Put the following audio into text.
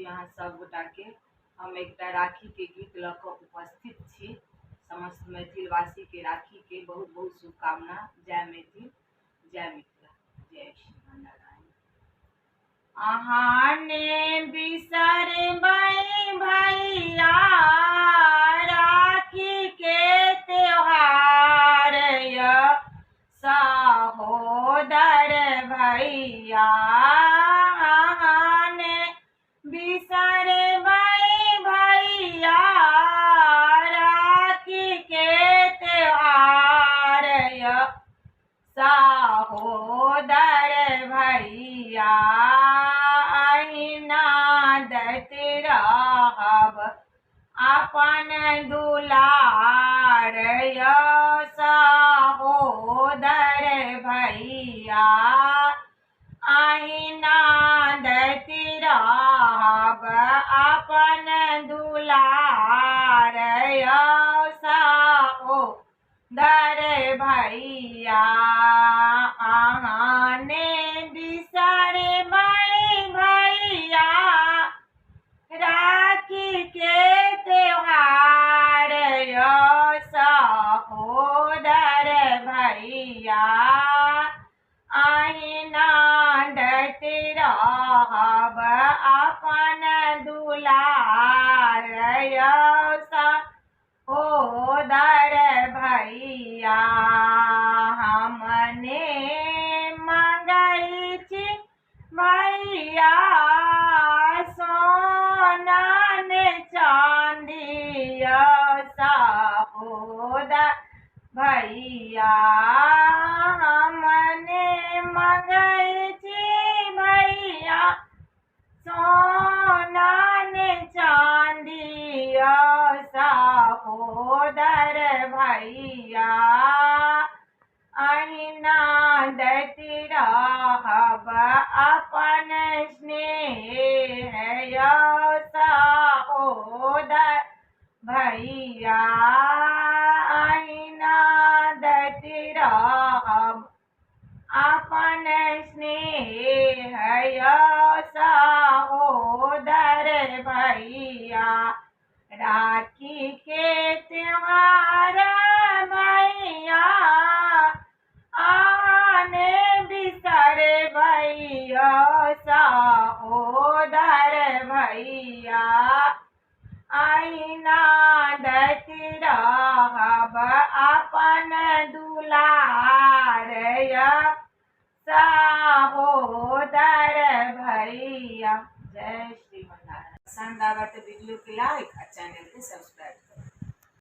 अहाँ सब गोटाके। हम एकटा राखीके गीत लऽ कऽ उपस्थित छी। समस्त मैथिलवासीके राखीके बहुत बहुत शुभकामना। जय मैथिल, जय मिथिला, जय श्री नारायण। अहाँ ने बिसरबै भैया राखी के त्योहार य सहोदर भैया। अहाँ ने बिसरबै भैया राखी के त्योहार य सहोदर भैया। अहिना दैत रहब अपन दुलार य सहोदर भैया। अहिना दैत रहब अपन दुलार य सहोदर भैया। अहाँ ने बिसरबै भैया राखी के त्योहार य सहोदर भैया। अहिना दैत रहब अपन दुलार य सहोदर भैया। हमने मंगै छी भैया सोना ने चांदी य सहोदर भैया। हमने मंगै छी भैया सोना ने चांदी य सहोदर भैया। अहिना दैत रहब अपन स्नेह य सहोदर भैया। अहिना दैत रहब अपन स्नेह य सहोदर भैया। राखी के त्योहार भैया आने बिसरबै सहोदर भैया। अहिना दैत रहब अपन दुलार य सहोदर भैया। जय श्री नारायण। पसंद आवा तो वीडियो के लाइक और चैनल के सब्सक्राइब।